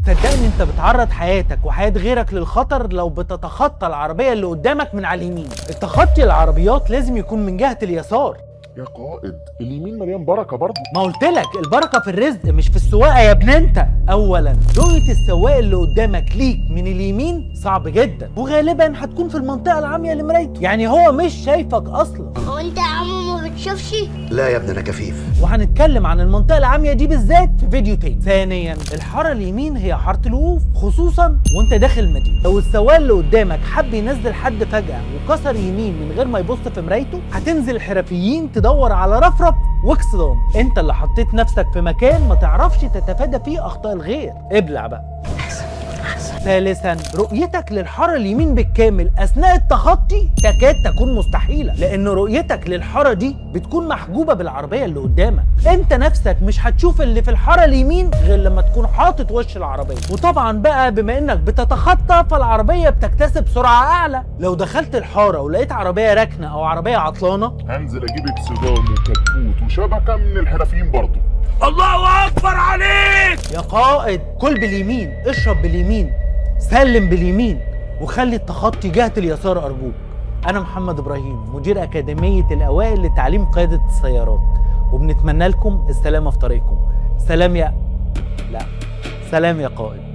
صدقني انت بتعرض حياتك وحياة غيرك للخطر لو بتتخطى العربية اللي قدامك من على اليمين. التخطي العربيات لازم يكون من جهة اليسار. يا قائد، اليمين مليان بركة برضه. ما قلت لك البركة في الرزق مش في السواقة يا ابن انت. اولا، رؤية السواق اللي قدامك ليك من اليمين صعب جدا، وغالبا هتكون في المنطقة العامية لمرايته، يعني هو مش شايفك اصلا. هو انت يا عمو ما بتشوفش؟ لا يا ابني، انا كفيف. وهنتكلم عن المنطقة العامية دي بالذات في فيديو تاني. ثانيا، الحارة اليمين هي حارة الوقوف، خصوصا وانت داخل المدينة. لو السواق اللي قدامك حب ينزل حد فجأة وكسر يمين من غير ما يبص في مرايته، هتنزل الحرفيين تدور على رفرف واكسدام. انت اللي حطيت نفسك في مكان ما تعرفش تتفادى فيه اخطاء الغير. ابلع بقى. ثالثا، رؤيتك للحارة اليمين بالكامل أثناء التخطي تكاد تكون مستحيلة، لأن رؤيتك للحارة دي بتكون محجوبة بالعربية اللي قدامك. أنت نفسك مش هتشوف اللي في الحارة اليمين غير لما تكون حاطط وش العربية. وطبعا بقى بما إنك بتتخطى فالعربية بتكتسب سرعة أعلى. لو دخلت الحارة ولقيت عربية راكنة أو عربية عطلانة، هنزل اجيب اكسدام وكتكوت وشبكة من الحرفيين برضه. الله اكبر عليك. يا قائد، كل باليمين، اشرب باليمين، سلم باليمين، وخلي التخطي جهة اليسار أرجوك. أنا محمد إبراهيم، مدير أكاديمية الأوائل لتعليم قيادة السيارات، وبنتمنى لكم السلامة في طريقكم. سلام يا لا سلام يا قائد.